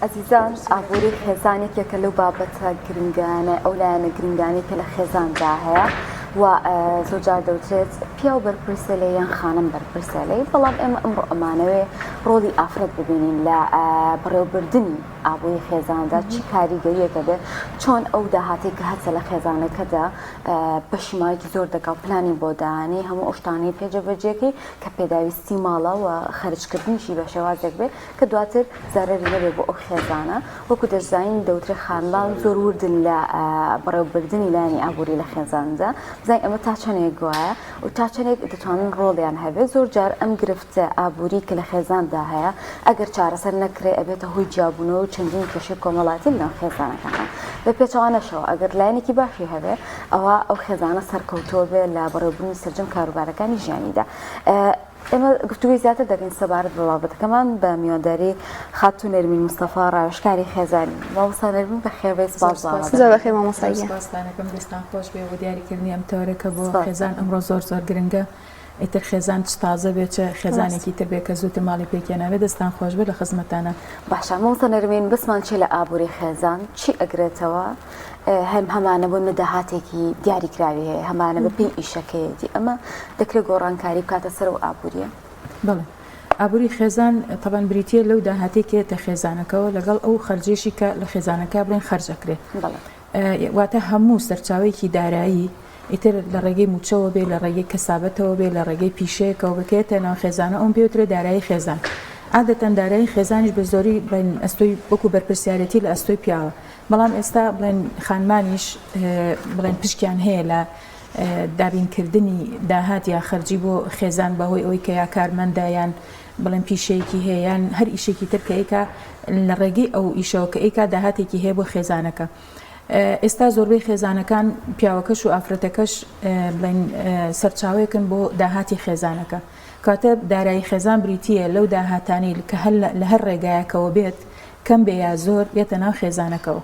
ئەزیزان ئابووری خێزان یەکێکە لەو بابەتە گرنگانە ئەو لایەنە گرنگانەی کە لە خێزاندا هەیە و زۆر جار دەوترێت پیاو بەرپرسە لێ یان خانم بەرپرسە لێی بەڵام ئێمە ئەمڕۆ ئەمانەوێ ڕۆڵی ئافرەت ببینین لە بەڕێوەبردنی ئابووری خێزاندا چی کاریگەریەکە بێت چۆن ئەو داهاتەی کە هەتە لە خێزانەکەدا بەشی ماوەیەکی زۆر دەکا و پلانی بۆ دانێی هەموو ئەو شتانەی پێ جێبەجێکەی کە پێداویستی ماڵە و خەرجکردنیشی بە شێوازێک بێ کە دواتر زەرەری نەبێ بۆ ئەو خێزانە وەکو دەشزانین دەوترێ خانمان زۆر وردن لە بەڕێوەبردنی لایەنی ئابووری لە خێزاندا بزانین ئەمە تا چەندێک گوایە و تا چەندێک دەتوانن ڕۆڵیان هەبێت زۆر جار ئەم گرفتە ئابووری کە لە خێزاندا هەیە ئەگەر چارەسەر نەکرێ ئەبێتە هۆی جیابوونەوە و چەندین کێشەی کۆمەڵایەتی لەناو خێزانەکانە بە پێچەوانەشەوە ئەگەر لایەنێکی باشی هەبێ ئەوا ئەو خێزانە سەرکەوتووە بێ لە بەڕێوەبردنی سەرجەم کاروبارەکانی ژیانیدا. ئێمە گفتوگۆی زیاتر دەکەین سەبارەت بە بابەتەکەمان بە میوانداری خاتوو نەرمین مستەفا ڕاوێژکاری خێزانی. مامۆستا نەرمین بەخێربێی سپاس بۆ ئامادەبوونت. زۆر بەخێر مامۆستا گیان. سپاستان ئەکەم دەستان خۆش بێ بۆ دیاریکردنی ئەم تەوەرە کە بۆ خێزان ئەمڕۆ زۆر زۆر گرنگە. ئیتر خێزان چ تازە بێ چ خێزانێکی تر بێ کە زووتر ماڵی پێکهێنابێ دەستان خۆش بێ لە خزمەتانە. باشە مامۆستا نەرمین بەسمان چیە لە ئابووری خێزان چی ئەگرێتەوە هەم هەمانە بۆ نە داهاتێکی دیاریکراوی هەیە هەمانە بە پێی ئیشەکەیەتی ئەمە دەکرێت گۆڕانکاری بکاتە سەر ئەو ئابووریە؟ بەڵێ ئابووری خێزان تەبەن بریتیە لەو داهاتەی کە یەتە خێزانەکەوە لەگەڵ ئەو خەرجیشی کە لە خێزانەکە بڵێن خەرج ئەکرێ واتە هەموو سەرچاوەیەکی دارایی ئیتر لە ڕێگەی مووچەوە بێ، لە ڕێگەی کەسابەتەوە بێ، لە ڕێگەی پیشەیەکەوە بێ کە یەتە ناو خێزانە ئەوم پێ وترێ دارایی خێزان. عادەتەن دارایی خێزانیش بە زۆری بڵێن ئەستۆی وەکوو بەرپرسیارێتی لە ئەستۆی پیاوە. بەڵام ئێستا بڵێن خانمانیش بڵێن پشکیان هەیە لە دابینکردنی داهات یا خەرجی بۆ خێزان بە هۆی ئەوەی کە یا کارمەندە یان بڵێن پیشەیەکی هەیە یان هەر ئیشێکی تر کە ئەیکا لە ڕێگەی ئەو ئیشەوە کە ئەیکا داهاتێکی هەیە بۆ خێزانەکە. ئێستا زۆربەی خێزانەکان پیاوەکەش و ئافرەتەکەش بڵێن سەرچاوەیەکن بۆ داهاتی خێزانەکە کاتە دارایی خێزان بریتییە لەو داهاتانەی کە هەر لە هەر ڕێگایەکەوە بێت کەم بێ یا زۆر یەتە ناو خێزانەکەوە.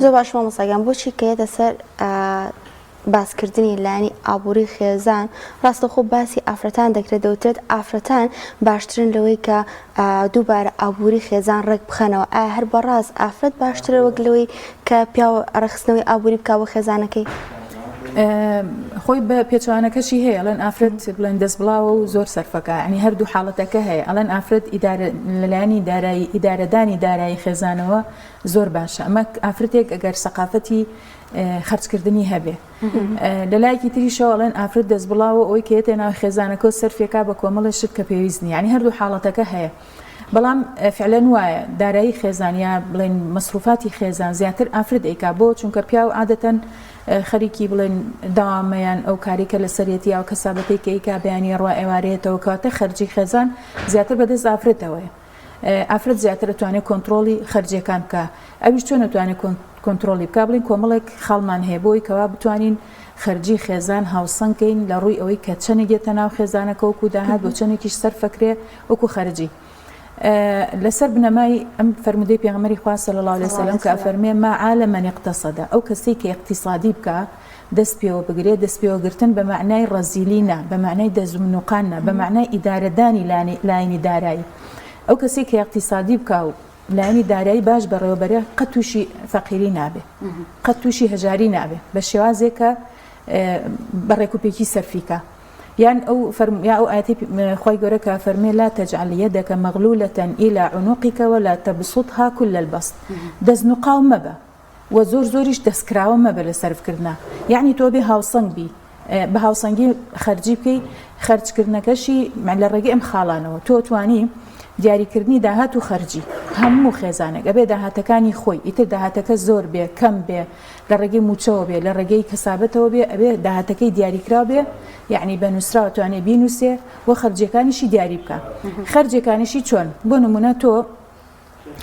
زۆر باش مامۆستا گیان بۆچی کە یەتە سەر باسکردنی لایەنی ئابووری خێزان ڕاستەوخۆ باسی ئافرەتان دەکرێت دەوترێت ئافرەتان باشترن لەوەی کە دووبارە ئابووری خێزان ڕێک بخەنەوە ئایا هەر بەڕاست ئافرەت باشترە وەک لەوەی کە پیاو ڕێکخستنەوەی ئابووری بکا بۆ خێزانەکەی؟ خۆی بە پێچوانەکەشی هەیە ئەڵێن ئافرەت بڵێن دەست بڵاوە و زۆر سەرفەکە ینی هەردوو حاڵەتەکە هەیە ئەڵێن ئافرەت ئیدارە لەلایەنی دارایی ئیدارەدانی دارایی خێزانەوە زۆر باشە ئەمە ئافرەتێک ئەگەر سەقافەتی خەرجکردنی هەبێ لە لایەکی تریشەوە ئەڵێن ئافرەت دەست بڵاوە ئەوەی کە یەتێ ناو خێزانەکە و سەرفێکا بە کۆمەڵێ شت کە پێویست نییە یعنی هەردوو حاڵەتەکە هەیە بەڵام فعلەن وایە دارایی خێزان یا بڵێن مەسروفاتی خێزان زیاتر ئافرەت ئەیکا بۆ چونکە پیاو عادەتەن خەریکی بڵێن داوامەیان ئەو کاری کە لەسەرێتی یا کەسابەتەی کە ئەیکا بەیانی ڕوا ئێوارەیەتەوە کەواتە خەرجی خێزان زیاتر بەدەست ئافرەتەوەیە ئافرەت زیاتر ئەتوانێت کۆنتڕۆڵی خەرجیەکان بکا ئەویش چۆن ئەتوانێت کۆنتڕۆڵی بکا بڵێین کۆمەڵێک خاڵمان هەیە بۆی کەوا بتوانین خەرجی خێزان هاوسەنگ کەین لە ڕووی ئەوەی کە چەنێک یەتە ناو خێزانەکە وەکو داهات بۆ چەنێکیش سەرفەکرێ وەکو خەرجی لەسەر بنەمای ئەم فەرموودەی پێغەمبەری خوا صلی الله علیه وسلم کە ئەفەرمێ ما عال من اقتصد ئەو کەسەی کە اقتصادی بکا دەست پێوە بگرێ، دەست پێوە گرتن بە مەعنای ڕەزیلی نا، بە مەعنای دەزومنوقان نا، بە مەعنای ئیدارەدانی لایەنی دارایی. ئەو کەسەی کە ئیقتیسادی بکا و لایەنی دارایی باش بەڕێوە بەرێ قەت تووشی فەقیری نابێ، قەت تووشی هەژاری نابێ، بە شێوازێک کە بە ڕێکوپێکی سەرفی کا. یان ئەو فەرم یا ئەو ئایەتەی خوای گەورە کە فەرمێ لا تجعل یدک مغلولة الی عنقک ولا تبسطها کل البسط دەستنوقاو مەبە. وە زۆر زۆریش دەستکراوە مەبە لە سەرف کردنا یەعنی تۆ بێ هاوسەنگ بی بە هاوسەنگی خەرجی بکەی خەرج کردنەکەشی لە ڕێگەی ئەم خاڵانەوە تۆ توانی دیاریکردنی داهات و خەرجی هەموو خێزانێک ئەبێ داهاتەکانی خۆی ئیتر داهاتەکە زۆر بێ کەم بێ لە ڕێگەی موچەوە بێ لە ڕێگەی کەسابەتەوە بێ ئەبێ داهاتەکەی دیاریکراو بێ یعنی بە نووسراوە توانێ بینوسێ و خەرجیەکانیشی دیاری بکە خەرجەکانیشی چۆن بۆ نمونە تۆ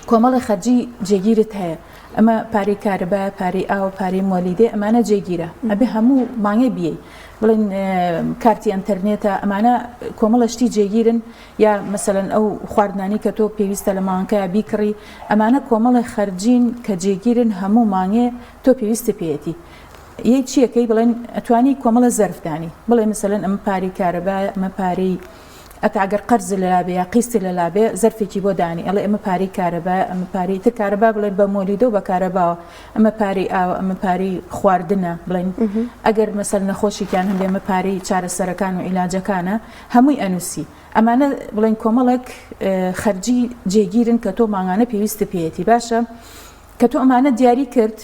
کۆمەڵێ خەرجی جێگیرت هەیە ئەمە پارەی کارەبایە پارەی ئاو پارەی مۆلیدێ ئەمانە جێگیرە ئەبێ هەموو مانگێ بیەی بڵێن کارتی ئەتەرنێتە ئەمانە کۆمەڵە شتی جێگیرن یا مەسەلەن ئەو خواردنانی کە تۆ پێویستە لە مانگەکە بیکڕی ئەمانە کۆمەڵێ خەرجین کە جێگیرن هەموو مانگێ تۆ پێویستە پێیەتی یەی چیەکەی بڵێن ئەتوانی کۆمەڵە زەرفدانی بڵێ مەسەلەن ئەمە پارەی کارەبایە ئەمە پارەی. ئەتا گەر قەرزت لەلا بێ یا قیستت لەلا بێ زەرفێکی بۆ دانی ئەڵێ ئەمە پارەی کارەبایە ئەمە پارەی تر کارەبا بڵێن بە مۆلیدە و بە کارەباوە ئەمە پارەی ئاوە ئەمە پارەی خواردنە بڵێن ئەگەر مەسەل نەخۆشێکیان هەبێ ئەمە پارەی چارەسەرەکان و عیلاجەکانە هەمووی ئەنووسی ئەمانە بڵێن کۆمەڵێک خەرجی جێگیرن کە تۆ مانگانە پێویستت پێیەتی باشە کە تۆ ئەمانە دیاری کرد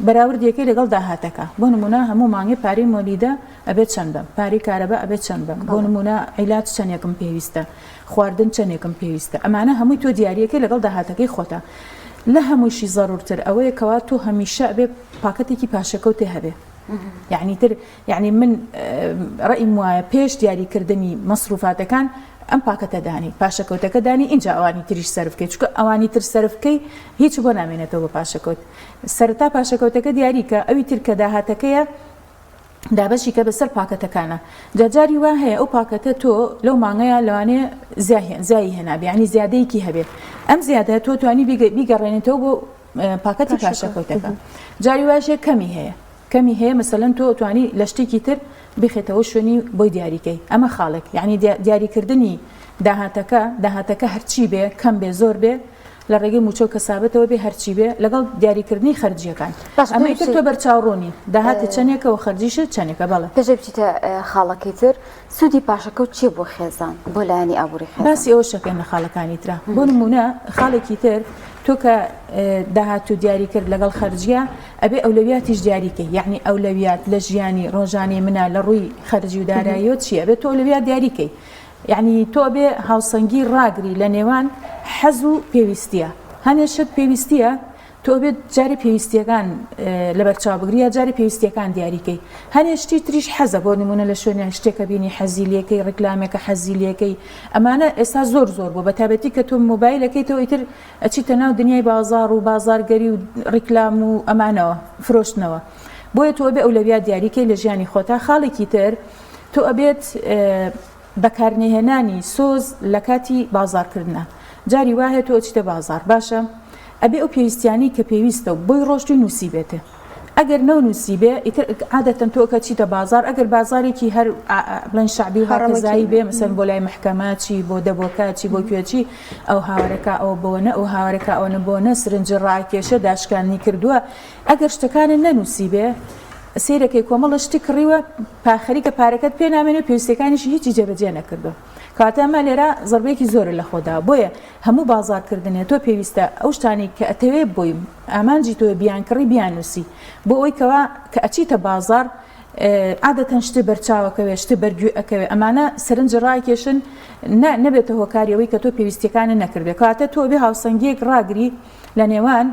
بەراوردێکەی لەگەڵ داهاتەکە بۆ نمونە هەموو مانگێ پارەی مۆلیدە ئەبێت چەند بەم پارەی کارەبا ئەبێت چەند بەم بۆ نمونە عیلاج چەندێکم پێویستە خواردن چەندێکم پێویستە ئەمانە هەمووی تۆ دیاریەکەی لەگەڵ داهاتەکەی خۆتە لە هەمووشی زەرورتر ئەوەیە کەوا تۆ هەمیشە ئەبێ پاکەتێکی پاشەکەوتێ هەبێ یعنی تر یعنی من ڕەئیم وایە پێش دیاریکردنی مەسروفاتەکان ئەم پاکەتە دانی پاشەکەوتەکە دانی ئینجا ئەوانی تریش سەرف بکەی چونکە ئەوانی تر سەرف بکەی هیچ بۆ نامێنێتەوە بە پاشەکەوت سەرەتا پاشەکەوتەکە دیاری کە ئەوی تر کە داهاتەکەیە دابەشی کە بەسەر پاکەتەکانە جا جاری وا هەیە ئەو پاکەتە تۆ لەو مانگەیە لەوانەیە زیایی هێنابێ ینی زیادەیەکی هەبێ ئەم زیادە تۆ توانی بیگەڕێنێتەوە بۆ پاکەتی پاشەکەوتەکە جاری واشە کەمی هەیە کەمی هەیە مەسەلەن تۆ توانی لە شتێکی تر بخێتەوە شوێنی بۆی دیاریکەی ئەمە خاڵێک یعنی دیاریکردنی داهاتەکە داهاتەکە هەرچی بێ کەم بێ زۆر بێ لە ڕێگەی مووچە و کەسابەتەوە بێ هەرچی بێ لەگەڵ دیاریکردنی خەرجییەکان باشە ئەمە ئیتر پێش تۆ بەرچاوڕوونی داهاتت چەندێکە و خەرجیشت چەندێکە بەڵێ. پێش ئەوەی بچیتە خاڵەکەی تر سوودی پاشەکەوت چییە بۆ خێزان بۆ لایەنی ئابووری خێزان؟ باسی ئەوەش ئەکەین لە خاڵەکانی ترا بۆ نموونە خاڵێکی تر تۆ کە داهات و دیاری کرد لەگەڵ خەرجیە ئەبێ ئەولەویاتیش دیاری کەی یعنی ئەولەویات لە ژیانی ڕۆژانی منە لە ڕووی خەرجی و داراییەوە چییە ئەبێ تۆ ئەولەویات دیاری کەی یەعنی تۆ ئەبێ هاوسەنگی ڕاگری لە نێوان حەز و پێویستیە هەنێ شت پێویستیە تۆ ئەبێت جارێ پێویستیەکان لەبەرچاو بگری یا جارێ پێویستیەکان دیاریکەی هەنێ شتی تریش حەزە بۆ نمونە لە شوێنە شتێکە بینی حەزی لەکەی ڕیکلامێکە حەزی لەکەی ئەمانە ئێستا زۆر زۆر بوو بە تایبەتی کە تۆ مۆبایلەکەی تۆ ئیتر ئەچیتە ناو دنیای بازار و بازارگەری و ڕیکلام و ئەمانەوە فرۆشتنەوە بۆیە تۆ ئەبێ ئەولەویات دیاریکەی لە ژیانی خۆتا خاڵێکی تر تۆ ئەبێت بەکارنەهێنانی سۆز لە کاتی بازاڕکردنا جاری وا هەیە تۆ ئەچیتە بازاڕ باشە ئەبێ ئەو پێویستیانەی کە پێویستە و بۆی ڕۆشتوی نووسیبێتێ ئەگەر نەونووسیبێ ئیتر عادەتەن تۆ کە چیتە بازاڕ ئەگەر بازارێکی هەر بڵێن شەعبی و هاکەزایی بێ مەسەن بۆ لای مەحکەمە چی بۆ دەبۆکە چی بۆ کوێ چی ئەو هاوارەکە ئەو بۆنە ئەو هاوارەکە ئەوەنە بۆنە سرنج ڕاکێشە داشکاندنی کردووە ئەگەر شتەکانت نەنووسیبێ سەیرەکەی کۆمەڵە شتی کڕیوە پا خەریکە پارەکەت پێ نامێنێ و پێویستیەکانیشی هیچی جێبەجێ نەکردوە کەواتە ئەمە لێرە زەربەیەکی زۆرە لە خۆدا بۆیە هەموو بازاڕکردنێ تۆ پێویستە ئەو شتانەی کە ئەتەوێ بۆی ئامانجی تۆ بیانکڕی بیاننووسی بۆ ئەوەی کەوا کە ئەچیتە بازاڕ عادەتەن شتێ بەرچاوەکەوێ شتێ بەرگوێ ئەکەوێ ئەمانە سەرنج ڕاکێشن نە نەبێتە هۆکاری ئەوەی کە تۆ پێویستیەکانت نەکردێ کەواتە تۆ بێ هاوسەنگیەک ڕاگری لە نێوان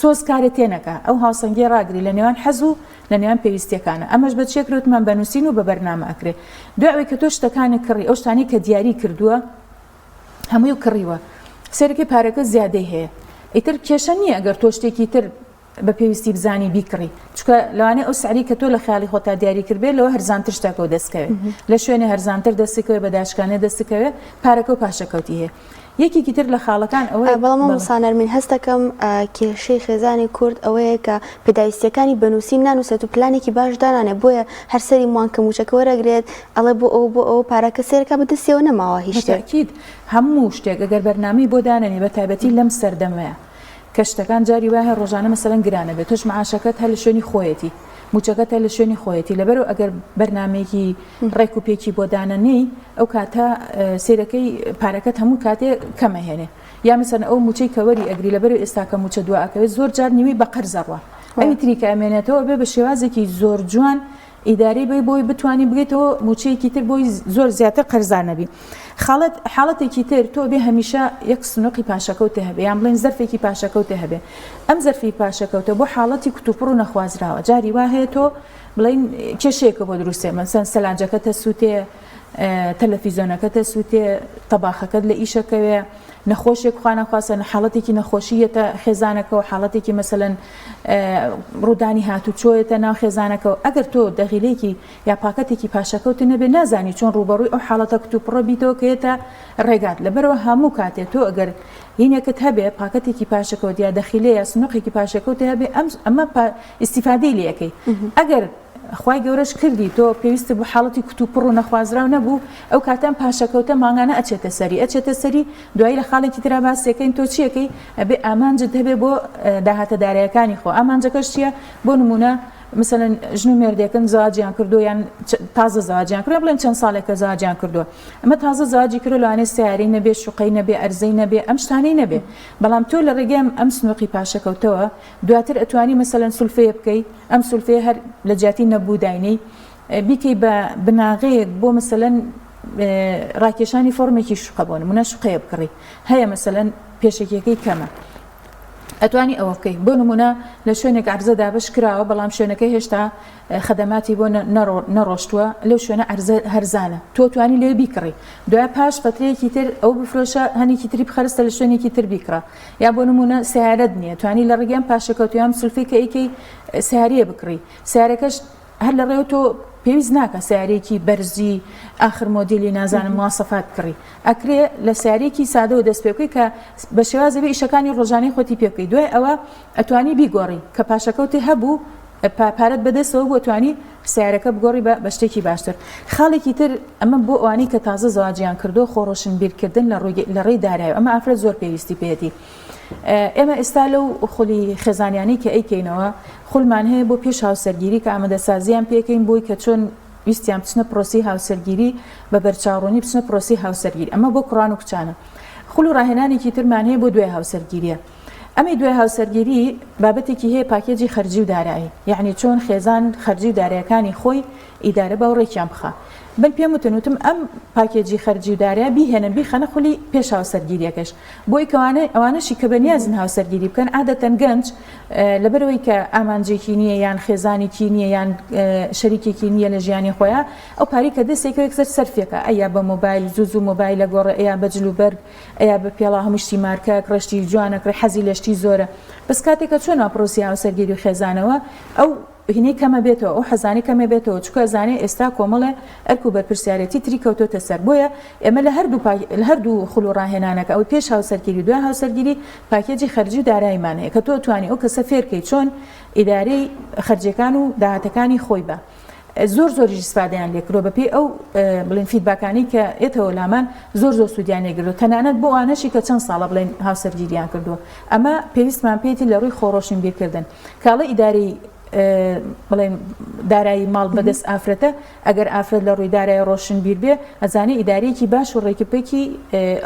سۆز کارێ تێنەکا ئەو هاوسەنگیە ڕاگری لە نێوان حەز و لە نێوان پێویستیەکانە ئەمەش بە چی ئەکرێ وتمان بە نووسین و بە بەرنامە ئەکرێ دوای ئەوەی کە تۆ شتەکانت کڕی ئەو شتانەی کە دیاری کردووە هەمووی و کڕیوە سەیرەکەی پارەکە زیادەی هەیە ئیتر کێشە نییە ئەگەر تۆ شتێکی تر بە پێویستی بزانی بیکڕی چونکە لەوانەیە ئەو سعری کە تۆ لە خەیاڵی خۆتا دیاری کردبێت لەوە هەرزانتر شتەکەو دەستکەوێت لە شوێنێ هەرزانتر دەستکەوێت بە داشکانێ دەستکەوێت پارەکە و پاشەکەوتی هەیە یەکێکی تر لە خاڵەکان ئەوەیە بەڵام مامۆستا نەرمین هەست دەکەم کێشەی خێزانی کورد ئەوەیە کە پێداویستیەکانی بە نووسین نانووسێت و پلانێکی باش دانانێ بۆیە هەر سەری مانگ کە مووچەکە وەرەگرێت ئەڵێ بۆ ئەوە بۆ ئەوە پارەکە سەیرەکا بە دەستیەوە نەماوە هیچ شتێک. بەتەئکید هەموو شتێک ئەگەر بەرنامەی بۆ دانەنێی بە تایبەتی لەم سەردەمەیە کە شتەکان جاری وایە هەر ڕۆژانە مەسەلەن گران ئەبێت تۆش معاشەکەت هەر لە شوێنی خۆیەتی مووچەکەت هەر لە شوێنی خۆیەتی لەبەرئەوە ئەگەر بەرنامەیەکی ڕێک و پێکی بۆ دانەنێی ئەو کاتە سەیرەکەی پارەکەت هەموو کاتێ کەم ئەهێنێ یا مەسەلەن ئەو مووچەی کە وەری ئەگری لەبەرئەوەی ئێستا کە مووچە دوا ئەکەوێت زۆر جار نیوەی بە قەرز ئەڕوا ئەوی تری کە ئەمێنێتەوە ئەبێ بە شێوازێکی زۆر جوان ئیدارەی بەی بۆی بتوانی بگەیتەوە مووچەیەکی تر بۆی زۆر زیاتر قەرزار نەبی خاڵەت حاڵەتێکی تر تۆ بێ هەمیشە یەک سنوقی پاشەکەوتە هەبێ یان بڵێن زەرفێکی پاشەکەوتە هەبێ ئەم زەرفی پاشەکەوتە بۆ حاڵەتی کوتوپڕ و نەخوازراوە جاری وا هەیە تۆ بڵێن کێشەیەکە بۆ دروستێ مەسەن سەلاجەکە تەسووتێ تەلەفیزۆنەکە تەسووتێ تەباخەکەت لە ئیشەکەوێ نەخۆشێک خوا نەخواستە حاڵەتێکی نەخۆشی یەتە خێزانەکەوە حاڵەتێکی مەسەلەن ڕوودانی هاتوچۆیەتە ناو خێزانەکەەوە ئەگەر تۆ دەغیلێکی یا پاکەتێکی پاشەکەوت نەبێ نازانی چۆن ڕوبەڕووی ئەو حاڵەتە کتوپڕە بیتەوە کە یەتە ڕێگات لەبەرەوە هەموو کاتێ تۆ ئەگەر هینێکت هەبێ پاکەتێکی پاشەکەوت یا دەخیلێ یا سنوقێکی پاشەکەوت هەبێ ئەم ئەمە ئیسیفادەی لەکەی ئەگەر خوای گەورەش کردی تۆ پێویستت بۆ حاڵەتی کوتوپڕ و نەخوازراو نەبوو ئەو کاتە ئەم پاشەکەوتە مانگانە ئەچێتە سەری ئەچێتە سەری دوایی لە خاڵێکی ترا باسیەکەین تۆ چیەکەی ئەبێ ئامانجت هەبێ بۆ داهاتە دارایەکانی خۆ ئامانجەکەش چییە بۆ نمونە مثلەن ژن و مێردێکن زەواجیان کردو یان تازە زەواجیان کردوە بڵێن چەند ساڵێکە زەواجیان کردووە ئەمە تازە زەواجی کردو لەوانەیە سیارەی نەبێ شوقەی نەبێ ئەرزەی نەبێ ئەم شتانەی نەبێ بەڵام تۆ لە ڕێگەی ئەم سنوقی پاشەکەوتەوە دواتر ئەتوانی مەسەلەن سولفەیە بکەی ئەم سولفەیە هەر لە جیاتی نەبوو داینەی بیکەی بە بناغەیەک بۆ مەسەلەن ڕاکێشانی فۆرمێکی شوقە بۆ نمونە شوقەیە بکڕی هەیە مەسەلەن پێشەکیەکەی کەمە ئەتوانی ئەوە بکەی بۆ نمونە لە شوێنێک عەرزە دابەش کراوە بەڵام شوێنەکە هێشتا خەدەماتی بۆ نەڕۆشتووە لەو شوێنە عەرزە هەرزانە تۆ توانی لێ بیکڕی دوای پاش فترەیەکی تر ئەو بفرۆشە هەنێکی تری بخەرستە لە شوێنێکی تر بیکڕە یا بۆ نمونە سیارەت نییە توانی لە ڕێگەی ئەم پاشەکەوت یان سولفەی کە ئەیکەی سیاریە بکڕی سیارەکەش هەر لە ڕێوە تۆ پێویست ناکە سیارێکی بەرزی ئاخر مۆدیلی نازانم مواسەفات بکڕی ئەکرێ لە سیارێکی سادەوە دەست پێ بکەی کە بە شێوازە بێ ئیشەکانی ڕۆژانەی خۆتی پێ بکەی دوای ئەوە ئەتوانی بیگۆڕی کە پاشەکەوتی هەبوو پارەت بەدەستەوە بوو توانی سیارەکە بگۆڕی بە بە شتێکی باشتر خاڵێکی تر ئەمە بۆ ئەوانەی کە تازە زەواجیان کردووە خۆ ڕۆشنبیرکردن لە ڕووی لە ڕێی دارایی ئەمە ئافرەت زۆر پێویستی پێیەتی ئێمە ئێستا لەو خولی خێزانیانەی کە ئەیکەینەوە خولمان هەیە بۆ پێش هاوسەرگیری کە ئامادەسازیان پێکەین بۆی کە چۆن ویستیان بچنە پرۆسی هاوسەرگیری بە بەرچاوڕوونی بچنە پرۆسی هاوسەرگیری ئەمە بۆ کوڕان و کچانە خول و ڕاهێنانێکی ترمان هەیە بۆ دوای هاوسەرگیریە ئەمەی دوای هاوسەرگیری بابەتێکی هەیە پاکێجی خەرجی و دارایی یەعنی چۆن خێزان خەرجی و دارایەکانی خۆی ئیدارە با و ڕێکیان بخا من پێم وتن وتم ئەم پاکێجی خەرجی و دارایە بیهێنن بیخەنە خولی پێش هاوسەرگیریەکەش بۆی کەوانە ئەوانەشی کە بەنیازن هاوسەرگیری بکەن عادەتەن گەنج لەبەرەوەی کە ئامانجێکی نییە یان خێزانێکی نییە یان شەریکێکی نییە لە ژیانی خۆیان ئەو پارەی کە دەستێکەوە یەکسەر سەرفێکە ئەیا بە مۆبایل زوو زوو مۆبایلە گۆڕێ ئەیا بە جل و بەرگ ئەیا بە پێڵاو هەموو شتی مارکە ئەکڕێ شتی جوان ئەکڕێ حەزی لە شتی زۆرە بەس کاتێک کە چۆنە پرۆسی هاوسەرگیری و خێزانەوە ئەو هینەی کەمە بێتەوە ئەو حەزانەی کەمە بێتەوە چونکە ئەزانێ ئێستا کۆمەڵێ ئەرک و بەرپرسیارێتی تری کەوتۆتە سەر بۆیە ئێمە لە هەردوو پا لە هەردوو خول و ڕاهێنانەکە ئەوەی پێش هاوسەرگیری و دوای هاوسەرگیری پاکێجی خەرجی و داراییمان هەیە کە تۆ توانی ئەو کەسە فێرکەی چۆن ئیدارەی خەرجیەکان و داهاتەکانی خۆی بە زۆر زۆریش ئیسفادەیان لێکردوە بەپێی ئەو بڵێن feedback انەی کە ئێتەوە لامان زۆر زۆر سوودیان لێگردوە تەنانەت بۆ ئەوانەشی کە چەند ساڵە بڵێن هاوسەرگیریان کردووە ئەمە پێویستمان پێیەتی لە ڕووی خۆڕۆشنبیرکردن کاڵە ئیدارەی بڵێن دارایی ماڵ بەدەست ئافرەتە ئەگەر ئافرەت لە ڕووی دارای ڕۆشنبیر بێ ئەزانێ ئیدارەیەکی باش و ڕێکوپێکی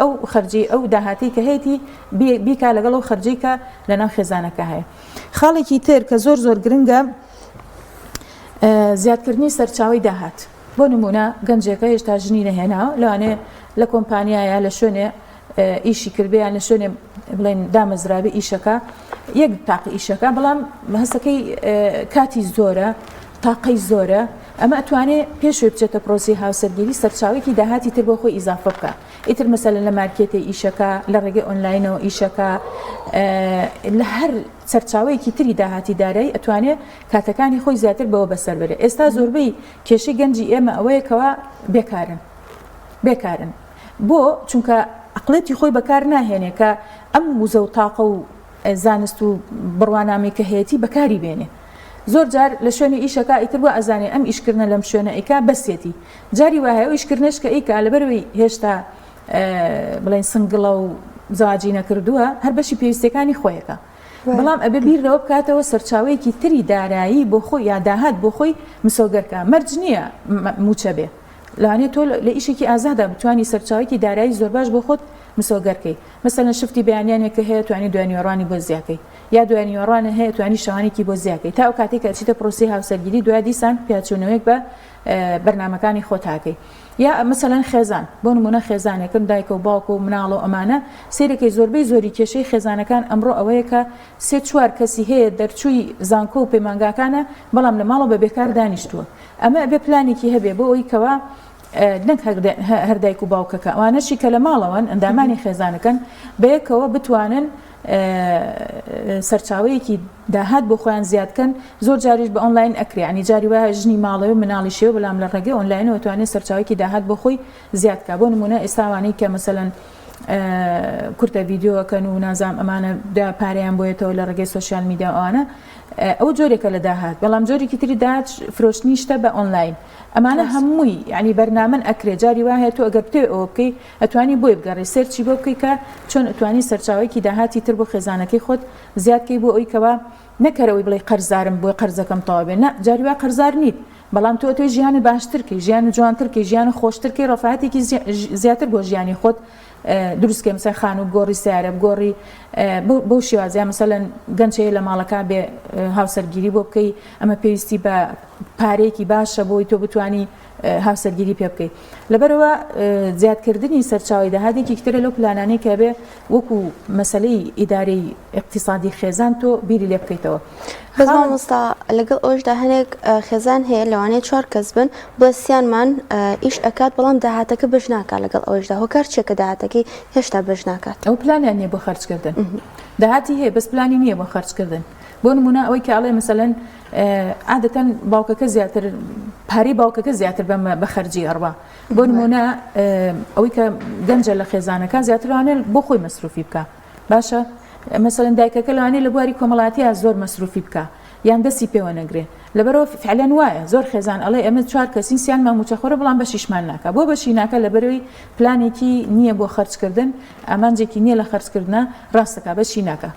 ئەو خەرجی ئەو داهاتی کە هەیەی بیکا لەگەڵ ئەو خەرجی کە لەناو خێزانەکە هەیە خاڵێکی تر کە زۆر زۆر گرنگە زیادکردنی سەرچاوەی داهات بۆ نمونە گەنجێکە هێشتا ژنی نەهێناوە لەوانەیە لە کۆمپانیایە لە شوێنێ ئیشی کردبێ یان لە شوێنێ بڵێن دامەزرابێ ئیشەکە یەک تاقی ئیشەکە بەڵام هەستەکەی کاتی زۆرە تاقەی زۆرە ئەمە ئەتوانێ پێشوێ بچێتە پرۆسی هاوسەرگیری سەرچاوێکی داهاتی تر بۆ خۆی ئیزافە بکە ئیتر مەسەلەن لە مارکێتێ ئیشەکە لە ڕێگەی ئۆنلاینەوە ئیشەکە لە هەر سەرچاوەیەکی تری داهاتی دارایی ئەتوانێ کاتەکانی خۆی زیاتر بەوە بەسەر بەرێ ئێستا زۆربەی کێشەی گەنجی ئێمە ئەوەیە کەوا بێکارن بێکارن بۆ چونکە عقلێتی خۆی بەکار ناهێنێ کە ئەم وزە و تاقە و زانست و بڕوانامەی کە هەیەتی بەکاری بێنێ زۆر جار لە شوێنی ئیشەکە ئیتر وا ئەزانێ ئەم ئیشکردنە لەم شوێنە ئەیکا بەسیەتی جاری وایە ئەو ئیشکردنەش کە ئەیکا لەبەرەوەی هێشتا بڵێن single ە و زەواجی نەکردووە هەر بەشی پێویستەکانی خۆیەکە بەڵام ئەبێ بیر لەوە بکاتەوە سەرچاوەیەکی تری دارایی بۆ خۆی یا داهات بۆ خۆی مسۆگەرکە مەرج نییە موچە بێ لەوانەیە تۆ لە ئیشێکی ئازادا بتانی سەرچاوێکی دارایی زۆر باش بۆ خۆت مسۆگەرکەی مەسەلەن shift ی بەیانیانێک کە هەیە توانی دوانیوەڕانی بۆ زیاکەی یا دوانیوەڕانە هەیە توانی شەوانێکی بۆ زیاکەی تا ئەو کاتێک کە ئەچیتە پرۆسی هاوسەرگیری دوای دیسان پیاچوونەوەیەک بە بەرنامەکانی خۆتاکەی یا مەسەلەن خێزان بۆ نمونە خێزانێکن دایکە و باوک و مناڵ و ئەمانە سەیرەکەی زۆربەی زۆری کێشەی خێزانەکان ئەمڕۆ ئەوەیە کە سێ چوار کەسی هەیە دەرچووی زانکۆ و پەیمانگاکانە بەڵام لە ماڵەوە بە بێکار دانیشتووە ئەمە ئەبێ پلانێکی هەبێ بۆ ئەوەی کەوا نەک هەر دایک و باوکەکە ئەوانەشی کە لە ماڵەوەن ئەندامانی خێزانەکەن بەیەکەوە بتوانن سەرچاوەیەکی داهات بۆ خۆیان زیاد کەن زۆر جاریش بە ئۆنلاین ئەکرێ ینی جاری وایە ژنی ماڵەوە و مناڵی شێوە بەڵام لە ڕێگەی ئۆنلاینەوە توانێت سەرچاوەیەکی داهات بۆ خۆی زیاد کا بۆ نمونە ئێستا ئەوانەی کە مەسەلەن. کورتە ڤیدیۆکەن و نازام ئەمانە دا پارەیان بۆیەتەوە لە ڕێگەی social media ئەوانە ئەو جۆرێکە لە داهات بەڵام جۆرێکی تری داهات فرۆشتنی شتە بە ئۆنلاین ئەمانە هەمووی یعنی بەرنامەن ئەکرێ جاری وا هەیە تۆ ئەگەر بتەوێ ئەوە بکەی ئەتوانی بۆی بگەڕێ search ی بۆ بکەی کە چۆن ئەتوانی سەرچاوەیەکی داهاتی تر بۆ خێزانەکەی خۆت زیاد کەی بۆ ئەوی کەوا نەکەرەوەی بڵێ قەرزارم بۆی قەرزەکەم تەواو بێ نا جاری وا قەرزار نیت بەڵام تۆ ئەتوێ ژیانت باشتر کەی ژیانت جوانتر کەی ژیانت خۆشتر کەی ڕەفاهەتێکی زیاتر بۆ ژیانی خۆت دروست کەی مەسەلەن خانوو بگۆڕی سیارە بگۆڕی بەو شێوازە یا مەسەلەن گەنج هەیە لە ماڵەکە بێ هاوسەرگیری بۆ بکەی ئەمە پێویستی بە پارەیەکی باشە بۆی تۆ بتانی هاوسەرگیری پێ بکەیت لەبەرەوە زیادکردنی سەرچاوی داهاتێکی ترە لەو پلانانەی کە بێ وەکو مەسلەی ئیدارەی اقتصادی خێزان تۆ بیری لێ بکەیتەوە. بەس مامۆستا لەگەڵ ئەوەشدا هەنێک خێزان هەیە لەوانەیە چوار کەس بن بڵێ سیانمان ئیش ئەکات بەڵام داهاتەکە بەش ناکات لەگەڵ ئەوەشدا هۆکار چیە کە داهاتەکەی هێشتا بەش ناکات؟ ئەو پلانیان نییە بۆ خەرجکردن داهاتی هەیە بەس پلانی نییە بۆ خەرجکردن بۆ نمونە ئەوەی کە ئەڵێ مەسەلەن عادەتەن باوکەکە زیاتر پارەی باوکەکە زیاتر بەمە بە خەرجی ئەڕوا بۆ نمونە ئەوەی کە گەنجە لە خێزانەکە زیاتر لەوانەیە بۆ خۆی مەسروفی بکە باشە مەسەلەن دایکەکە لەوانەیە لە بواری کۆمەڵاتیا زۆر مەسروفی بکە یان دەستی پێوە نەگرێ لەبەرەوە فعلەن وایە زۆر خێزان ئەڵێ ئێمە چوار کەسین سیانمان موچەخۆرە بەڵام بەشیشمان ناکا بۆ بەشی ناکا لەبەرەوەی پلانێکی نییە بۆ خەرجکردن ئامانجێکی نییە لە خەرجکردنا ڕاستەکا بەشی ناکا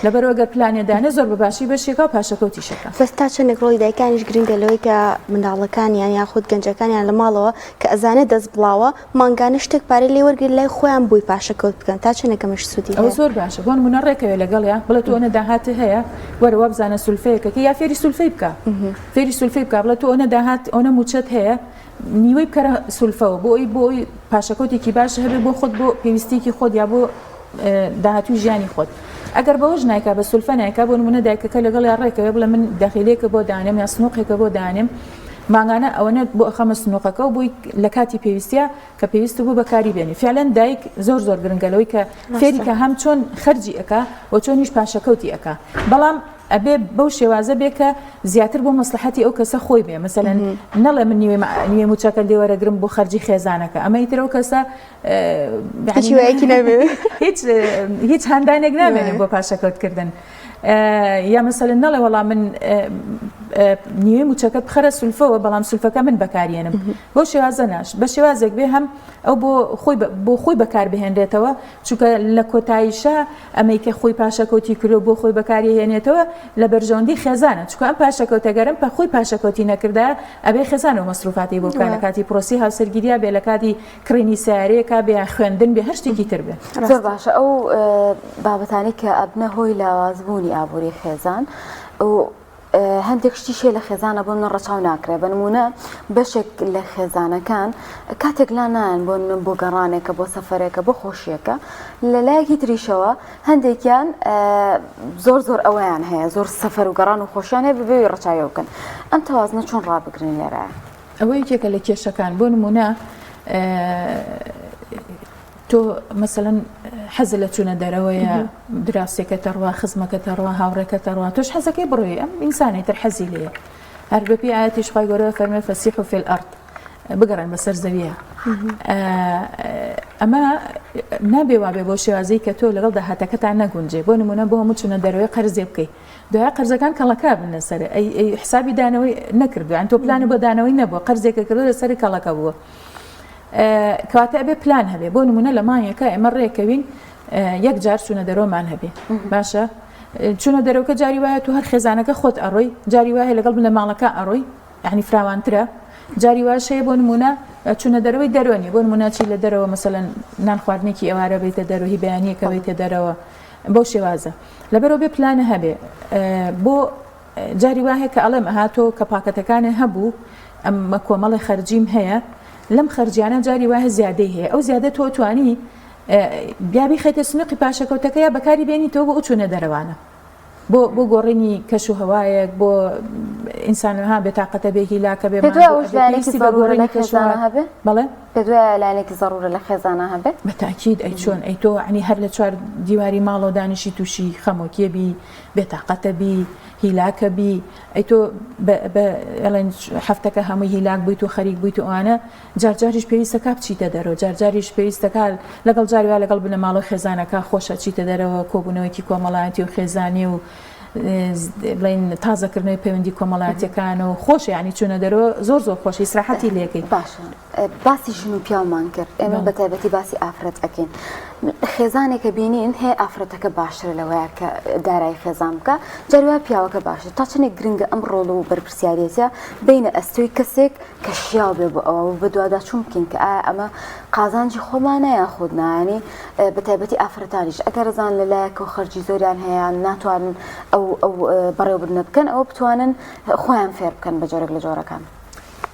لەبەرئەوە گەر پلانێ دانێ زۆر بە باشی بەشیەکا و پاشەکەوتیشەکا. بەس تا چەندێک ڕۆڵی دایکانیش گرنگە لەوەی کە منداڵەکانیان یاخود گەنجەکانیان لە ماڵەوە کە ئەزانێت دەست بڵاوە مانگانە شتێک پارەی لێ وەرگرن لای خۆیان بۆی پاشەکەوت بکەن تا چەندێک ئەمەش سوودی ئەوە هەیە؟ زۆر باشە بۆ نمونە ڕێکەوێ لەگەڵیا بڵێ تۆ ئەونە داهاتت هەیە وەرە وابزانە سولفەیەکەکەی یا فێری سولفەی بکە فێری سولفەی بکە بڵێ تۆ ئەونە داهات ئەونە مووچەت هەیە نیوەی بکەرە سولفەوە بۆ ئەوی بۆ ئەوی پاشەکەوتێکی باش هەبێ بۆ خۆت بۆ پێویستیکی خۆت یا بۆ داهاتوی ژیانی خۆت ئەگەر بەوەش نایکا بە سولفە نایکا بۆ نمونە دایکەکە لەگەڵ یا ڕێکەوێ بڵێ من دەخیلێکە بۆ دانێم یا سنوقێکە بۆ دانێم مانگانە ئەوەنە بۆ ئەخەمە سنوقەکە و بۆی لە کاتی پێویستە کە پێویست بوو بەکاری بێنی فعلەن دایک زۆر زۆر گرنگە لەوەی کە فێری کە هەم چۆن خەرجی ئەکا و چۆنیش پاشەکەوتی ئەکا بەڵام ئەبێ بەو شێوازە بێ کە زیاتر بۆ مەسلحەتی ئەو کەسە خۆی بێ مەسەلەن نەڵێ من نیوەی نیوەی موچەکە لێ وەرەگرم بۆ خەرجی خێزانەکە ئەمە ئیتر ئەو کەسە هیچ هیوایەکی نابێ هیچ هیچ هاندانێک نامێنێ بۆ پاشەکەوتکردن یا مەسەلەن نەڵێ وەڵا من نیوەی موچەکەت بخەرە سولفەوە بەڵام سولفەکە من بەکارێنم بەو شێوازە ناش بە شێوازێک بێ هەم ئەو بۆ خۆی بۆ خۆی بەکار بهێنرێتەوە چونکە لە کۆتاییشا ئەمەی کە خۆی پاشەکەوتی کردوە بۆ خۆی بەکاری هێنێتەوە لە بەرژەوەندی خێزانە چونکە ئەم پاشەکەوتە گەر ئەم خۆی پاشەکەوتی نەکردایە ئەبێ خێزان ئەو مەسروفاتەی بۆ بکا لە کاتی پرۆسی هاوسەرگیریا بێ لە کاتی کڕینی سەیارەیەکا بێ یان خوێندن بێ هەر شتێکی تر بێ. زۆر باشە ئەو بابەتانەی کە ئەبنە هۆی لاوازبوونی ئابووری خێزان و هەندێک شتیش هەیە لە خێزانە بۆ منە ڕەچاو ناکرێ بە نمونە بەشێک لە خێزانەکان کاتێک لا نایەن بۆ من بۆ گەڕانێکە بۆ سەفەرێکە بۆ خۆشیەکە لە لایەکی تریشەوە هەندێکیان زۆر زۆر ئەوەیان هەیە زۆر سەفەر و گەڕان و خۆشیان هەیە بەبێ ڕەچاوی بکەن ئەم تەوازنە چۆن ڕابگرن لێرە؟ ئەوە یەکێکە لە کێشەکان بۆ نمونە تۆ مەسەلەن حەزت لە چوونە دەرەوەیە دراوسێکەت ئەڕوا خزمەکەت ئەڕوا هاوڕێکەت ئەڕوا تۆش حەزەکەی بڕۆی ئەم ئینسانی تر حەزی لێیە هەر بەپێی ئاەتیش خوای گەورە فەرمێ فسیحوا فی الارض بگەڕێن بەسەر زەویە ئەمە نابێ وابێ بۆ شێوازی کە تۆ لەگەڵ داهاتەکەتان نەگونجێ بۆ نمونە بۆ هەموو چونە دەرەوەی قەرزێ بکەی دوای قەرزەکان کەڵەکە بن لەسەر ئەی حسابی دانەوەی نەکردو ئەن تۆ پلانی بۆ دانەوەی نەبووە قەرزێکە کردو لەسەر کەڵەکە بووە کەواتە ئەبێ پلان هەبێ بۆ نمونە لە مانگێکە ئێمە ڕێکەوین یەک جار چوونە دەرەوەمان هەبێ باشە چوونە دەرەوەکە جاری وایە تو هەر خێزانەکە خۆت ئەڕۆی جاری وایە لەگەڵ بنەماڵەکە ئەڕۆی یعنی فراوانترە جاری واش هەیە بۆ نمونە چوونە دەرەوەی دەرۆنی بۆ نمونە چی لە دەرەوە مەسەلەن نان خواردنێکی ئێوارە بیتە دەرەوە هی بەیانیەکە بیتە دەرەوە بەو شێوازە لەبەرەوە بێ پلانە هەبێ بۆ جاری وا هەیە کە ئەڵێم ئەها تۆ کە پاکەتەکانێ هەبوو ئەمە کۆمەڵی خەرجیم هەیە لەم خەرجیانە جاری وایە زیادەی هەیە ئەو زیادە تۆ توانی یا بیخەیتە سنوقی پاشەکەوتەکە یا بەکاری بێنیتەوە بۆ ئەو چوونە دەرەوانە بۆ بۆ گۆڕینی کەش و هەوایەک بۆ ئینسانها بێتاقەتە بێ هیلاکە بێ بگۆڕینی کەش هەبێ بەڵێ. پێت وایە لایەنێکی زەڕوورە لە خێزانا هەبێت؟ بە تاکید ئەی چۆن ئەی تۆ عنی هەر لە چوار دیواری ماڵەوە دانیشی تووشی خەمۆکیە بی بێتاقەتە بی هیلاکە بی ئەی تۆ بە ئەڵێن هەفتەکە هەمووی هیلاک بوویت و خەریک بوویت و ئەوانە جار جاریش پێویستە کا بچیتە دەرەوە جار جاریش پێویستە کا لەگەڵ جاری وا لەگەڵ بنەماڵە و خێزانەکە خۆشە چیتە دەرەوە کۆبوونەوەیەکی کۆمەڵایەتی و خێزانی و بڵین تازەکردنەوەی پەیوەندی کۆمەڵایەتەکان و خۆش ینی چوونە دەرەوە زۆر زۆر خۆشی ئیسراحەتی لەکەی باشە باسی ژن و پیاومان کرد ئێمە بە تایبەتی باسی ئافرەت ئەکەین خێزانێکە بینین هەیە ئافرەتەکە باشترە لەوەیە کە دارای خێزان بکە جاری وا پیاوەکە باشتر تا چەندێک گرنگە ئەم ڕۆڵ و بەرپرسیارێتە بینە ئەستۆی کەسێک کە شیاو بێ بۆ ئەوە و بەدواداچوون بکەین کە ئایا ئەمە قازانجی خۆمانە یاخود نا یانی بە تایبەتی ئافرەتانیش ئەگەر زان لە لایەکەوە خەرجی زۆریان هەیە ناتوانن ئەو ئەو بەڕێوەبردنە بکەن ئەوە بتوانن خۆیان فێر بکەن بە جۆرێک لە جۆرەکان.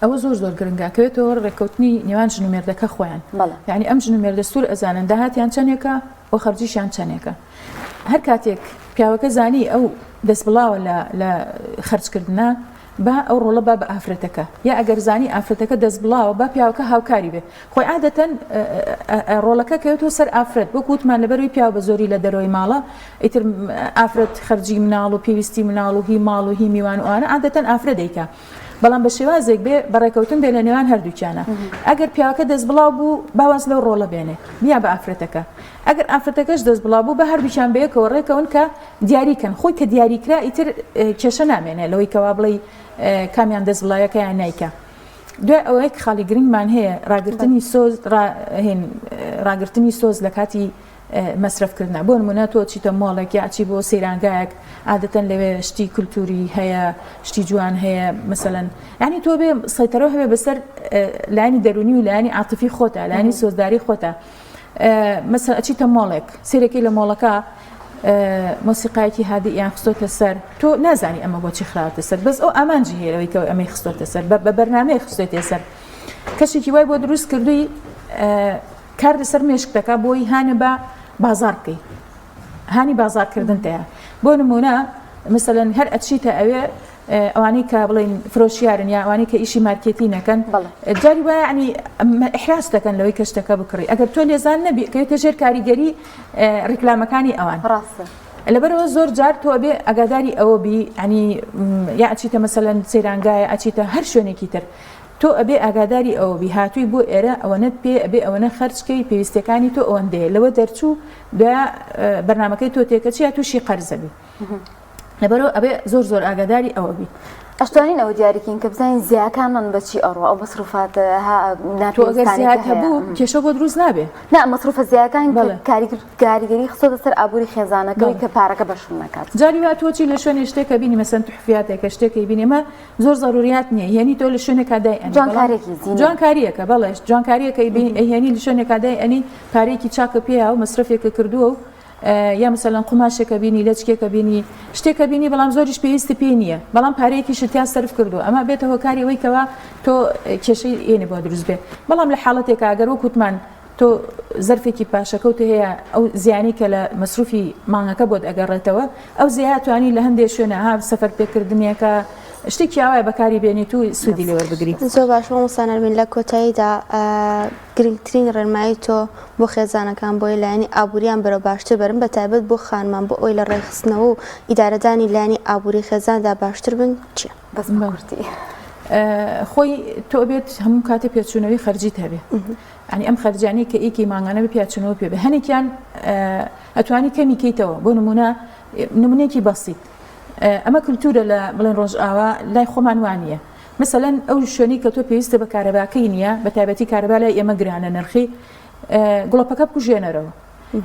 ئەوە زۆر زۆر گرنگە کەوێتەوە ڕێککەوتنی نێوان ژن و مێردەکە خۆیان یعنی ئەم ژن و مێردە سوور ئەزانن داهاتیان چەندێکە و خەرجیشیان چەندێکە هەر کاتێک پیاوەکە زانی ئەو دەست بڵاوە لە لە خەرجکردە با ئەو ڕۆڵە با بە ئافرەتەکە یا ئەگەر زانی ئافرەتەکە دەست بڵاوە با پیاوەکە هاوکاری بێ خۆی عادەتەن ڕۆڵەکە کەوێتەوە سەر ئافرەت وەک وتمان لەبەروی پیاو بە زۆری لە دەرەوەی ماڵە ئیتر ئافرەت خەرجی مناڵ و پێویستی مناڵ و هی ماڵ و هی میوان و ئەوانە عادەتەن ئافرەت دەیکا بەڵام بە شێوازێک بێ بەڕێکەوتن بێ لە نێوان هەردووکیانە ئەگەر پیاوەکە دەست بڵاو بوو با واز لەو ڕۆڵە بێنێ بیا بە ئافرەتەکە ئەگەر ئافرەتەکەش دەست بڵاو بوو بە هەردووکیان بەیەکەوە ڕێکەون کە دیاری کەن خۆی کە دیاری کرا ئیتر کێشە نامێنێ لەوەی کەوا بڵێی کامیان دەست بڵاوەکە یان نیکە دوای ئەوەیەک خاڵی گرنگمان هەیە ڕاگرتنی سۆز ڕاگرتنی سۆز لە کاتی مەسرەفکردە بۆ نمونە تۆ چیتە مۆڵێک یا چی بۆ سەیرانگایەک عادەتەن لەوێ شتی کولتوری هەیە شتی جوان هەیە مەسەلەن ینی تۆ بێ سەیتەرەوە هەبێ بەسەر لایەنی دەرونی و لایەنی عاتفی خۆتە لایەنی سۆزداری خۆتە مەسەلەن ئەچیتە مۆڵێک سەیرەکەی لە مۆڵەکە مۆسیقایەکی هادییان خستۆتە سەر تۆ نازانی ئەمە بۆچی خراوەتە سەر بەس ئەو ئامانجی هەیە لەوەی کە ئەمەی خستۆتە سەر بە بەرنامەیە خستێتە سەر کەسێکی وای بۆ دروست کردووی کار لەسەر مێشک دەکا بۆی هانە بە بازار بکەی هانی بازارکردن تەیە بۆ نمونە مثلەن هەر ئەچیتە ئەوێ ئەوانەی کە بڵێن فرۆشیارن یا ئەوانەی کە ئیشی مارکێتی نەکەن جاری وایە ینی ئیحراج دەکەن لەوەی کە شتەکە بکڕی ئەگەر تۆ لێزان نەبی کەویتە ژێر کاریگەری ڕیکلامەکانی ئەوان ڕاستە لەبەرەوە زۆر جار تۆ ئەبێ ئەگاداری ئەوە بی ینی یا ئەچیتە مەسەلەن سەیرانگایە ئەچیتە هەر شوێنێکی تر تۆ ئەبێ ئاگاداری ئەوە بی هاتووی بۆ ئێرە ئەوەنەت پێ ئەبێ ئەوەنە خەرج کەی پێویستیەکانی تۆ ئەوەندەیە لەوە دەرچوو دوای بەرنامەکەی تۆ تێکەچی یا تووشی قەرزەبی لەبەرئەوە ئەبێ زۆر زۆر ئاگاداری ئەوە بی. ئەشتوانین ئەوە دیاریکەین کە بزانین زیاکانمان بە چی ئەڕوا ئەو مەسروفات ها تۆ ئەگەر ناپێویستانەی زیاد کە هەیە هەبوو کێشە بۆ دروست نابێ. نا مەسروفە زیاکان کە بەڵێ. کاریگەری خستۆتە سەر ئابووری خێزانەکەی بەڵێ. کە پارەکە بەشم نەکات. جاری وا تۆ چی لە شوێنێ شتێکە بینی مەسەن تحفیاتێکە شتێکەی بینی ئەمە زۆر زەروریات نییە هێنی تۆ لە شوێنێکا دای ئەنی بەڵام جوانکاریەکی زینە. جوانکاریەکە بەڵێ جوانکاریەکە ئەیهێنی لە شوێنێکا دای ئەنی پارەیەکی چاکە پێیا و مەسرەفێکە کردووە و یا مەسەلەن قوماشێکە بینی لەچکێکە بینی شتێکە بینی بەڵام زۆریش پێویستی پێی نییە بەڵام پارەیەکیشت تیا سەرف کردووە ئەمە بێتە هۆکاری ئەوەی کەوا تۆ کێشەی ئێنە بۆ دروست بێ بەڵام لە حاڵەتێکا گەر وەک وتمان تۆ زەرفێکی پاشەکەوت هەیە ئەو زیانی کە لە مەسروفی مانگەکە بۆت ئەگەڕێتەوە ئەو زیایە توانی لە هەندێک شوێنە ها سەفەر پێکردنێکە شتێکی ئاوایە بەکاری بێنیت و سوودی لێ وەربگری. زۆر باش مامۆستا نەرمین لە کۆتاییدا گرنگترین ڕێنمایی تۆ بۆ خێزانەکان بۆی لایەنی ئابووریان بەرەو باشتر بەرن بە تایبەت بۆ خانمان بۆ ئەوەی لە ڕێکخستنەوە و ئیدارەدانی لایەنی ئابووری خێزاندا باشتر بن چییە؟ بەس بە کورتی. خۆی تۆ ئەبێت هەموو کاتێ پێچوونەوەی خەرجیت هەبێ یانی ئەم خەرجیانەی کە ئیکی مانگانە بێ پیاچوونەوە پێ بێ هەنێکیان ئەتوانی کەمی کەیتەوە بۆ نمونە نمونەیەکی بەسیت ئەمە کللتورە لە بڵێن ڕۆژئاوا لای خۆمان وانە مەسەلەن ئەو شوێنەی کە تۆ پێویستە بە کارەباکەی نییە بە تایبەتی کارەبا لای ئێمە گرانە نرخی گوڵەپەکە بکوژێنەرەوە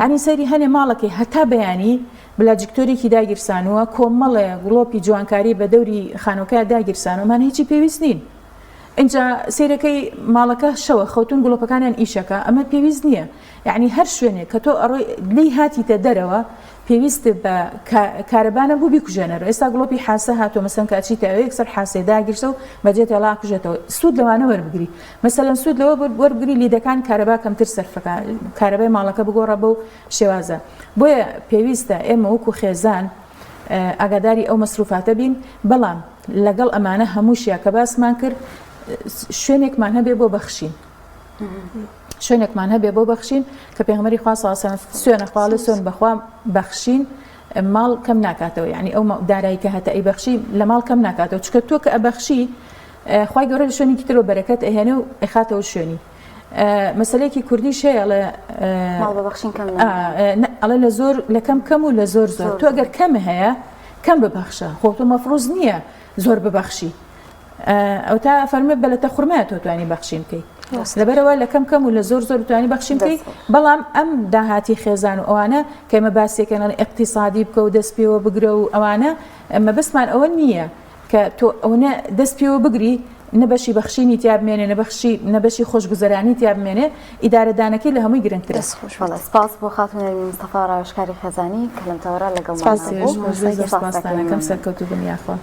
هەنی سەیری هەنێ ماڵەکەی هەتا بەیانی بلاجکتۆرێکی داگیرسانووە کۆمەڵێ گڵۆپی جوانکاری بە دەوری خانۆکە داگیرسانەوە مانە هیچی پێویست نین اینجا سیرەکەی ماڵەکە شەوە خەوتون گڵۆپەکانیان ئیشەکە ئەمە پێویست نییە یعنی هەر شوێنێک کە تۆ ئەڕۆی لی هاتیتە دەرەوە پێویست بە کارەبا نەبوو بیکوژێنەرەوە ئێستا گڵۆپی حاسە هاتووە مەسەن کە ئەچیتە ئەوێ یەکسەر حاسەیە داگیرسە و بەجێت هێڵا ئەکوژێتەوە سوود لەوانە وەربگری مەسەلەن سوود لەوە وەربگری لیدەکان کارەبا کەمتر سەرفەکە کارەبای ماڵەکە بگۆڕە بەو شێوازە بۆیە پێویستە ئێمە وەکو خێزان ئاگاداری ئەو مەسروفاتە بین بەڵام لەگەڵ ئەمانە هەمووشیا کە باسمان کرد شوێنێکمان هەبێ بۆ بەخشین. شوێنێکمان هەبێ بۆ بەخشین کە پێغەمبەری خوا صلی الله علیه و سلم سوێنە خواڵێ سوێن بەخوا بەخشین ماڵ کەم ناکاتەوە یعنی ئەو دارایی کە هەتە ئەیبەخشی لە ماڵ کەم ناکاتەوە چکە تۆ کە ئەبەخشی خوای گەورە لە شوێنێکی ترەوە بەرەکەت ئەهێنێ و ئەخاتەوە شوێنی مەسلەیەکی کوردیش هەیە ئەڵێ ماڵ بە بەخشین کەم ئەڵێ لە زۆر لە کەم کەم و لە زۆر زۆر تۆ گەر کەم هەیە کەم ببەخشە خۆ تۆ مەفروز نییە زۆر ببەخشی ئەوتا فەرموێ بە لەتە خورمایە تۆ توانی بەخشین بکەی لەبەرەوە لە کەم کەم و لە زۆر زۆر توانی بەخشین بکەی بەڵام ئەم داهاتی خێزان و ئەوانە کە ئێمە باسیەکەن ئیقتیسادی بکە و دەست پێوە بگرە و ئەوانە مەبەستمان ئەوە نییە کە تۆ ئەوەنە دەست پێوە بگری نە بەشی بەخشینی تیا بمێنێ نە بەخشی نە بەشی خۆشگوزەرانی تیا بمێنێ ئیدارەدانەکەی لە هەمووی گرنگترە. دەست خۆش بەڵێ سپاس بۆ خاتوو نەرمین مستەفا ڕاوێژکاری خێزانی کە لەم تەوەرە لەگەڵمان سپاس بوو. زۆر سپاس سپاستان دەکەین. ئەکەم سەرکەوتوو بن یاخوا.